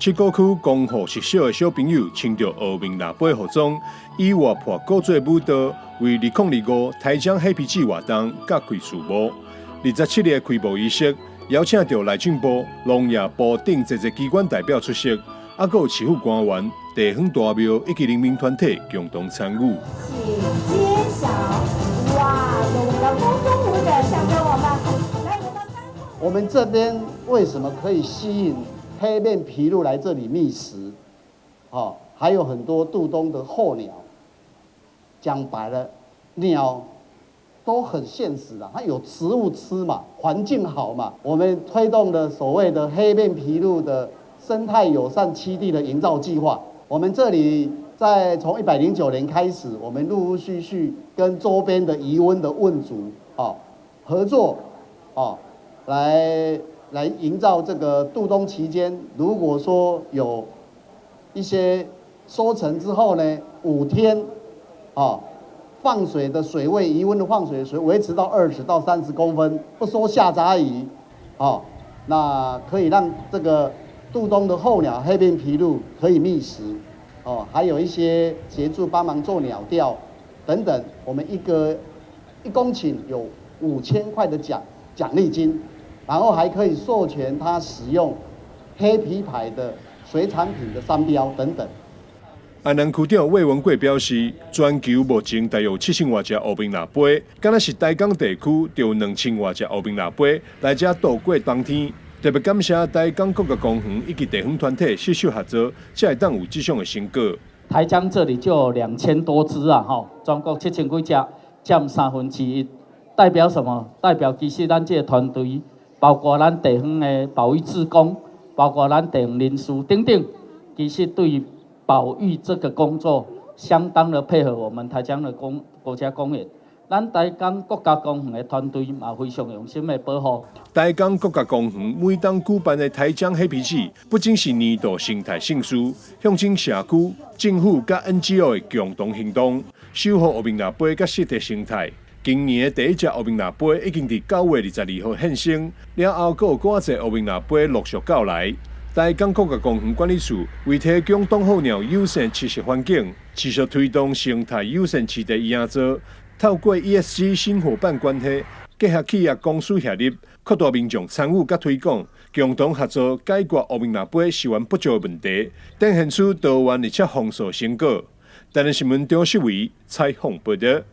七股區光復實小的小朋友穿著烏面蜊飛服裝，以活潑古早舞蹈，為2025台江黑皮雉活動揭開序幕。27日的開幕儀式，邀請著內政部、農業部等濟濟機關代表出席，猶閣有市府官員、地方大廟以及人民團體共同參與。請揭曉！哇，有我們的空中舞者象徵我們。來，我們我們這邊為什麼可以吸引黑面琵鷺來這裡覓食？哦，還有很多渡冬的候鳥。講白了，鳥都很現實的，它有食物吃嘛，環境好嘛。我們推動的所謂的黑面琵鷺的生態友善棲地的營造計劃，我們這裡在從109年開始，我們陸陸續續跟周邊的魚塭的塭族哦合作哦，來營造這個渡冬期間，如果說有一些收成之後呢，5天哦放水的水位，魚塭的放水水維持到20到30公分，不收下雜魚，哦，那可以讓這個渡冬的候鳥黑面琵鷺可以覓食，哦，還有一些協助幫忙做鳥釣等等，我們一個1公頃有5000塊的獎勵金，然後還可以授權他使用黑皮牌的水產品的商標等等。安南區長魏文貴表示，全球目前大約70外隻烏面蜊飛，敢若是台江地區就有2000外隻烏面蜊飛來遮度過冬天。特別感謝台江國家公園以及地方團體攜手合作，才會當有這種的成果。台江這裡就有2000多隻啊，吼，全國7000幾隻，佔1/3，代表什麼？代表其實咱這個團隊，包括咱地方的保育志工，包括咱地方人士等等，其實對保育這個工作相當的配合我們台江的國家公園。咱台江國家公園的團隊嘛非常用心的保護。台江國家公園每冬舉辦的台江黑皮雉，不僅是年度生態盛事，象徵社區、政府佮 NGO 的共同行動，守護烏面蜊飛佮濕地生態。今年的第一隻烏面蜊飛已經佇9月22號現身，了後閣有閣濟烏面蜊飛陸續到來。台江國家公園管理處為提供冬候鳥友善棲息環境，持續推動生態友善濕地營造。透過 ESG 新夥伴關係，結合企業公司協力，擴大民眾參與佮推廣，共同合作解決烏面蜊飛資源不足的問題，展現出多元而且豐碩成果。台南新聞張世維採訪報導。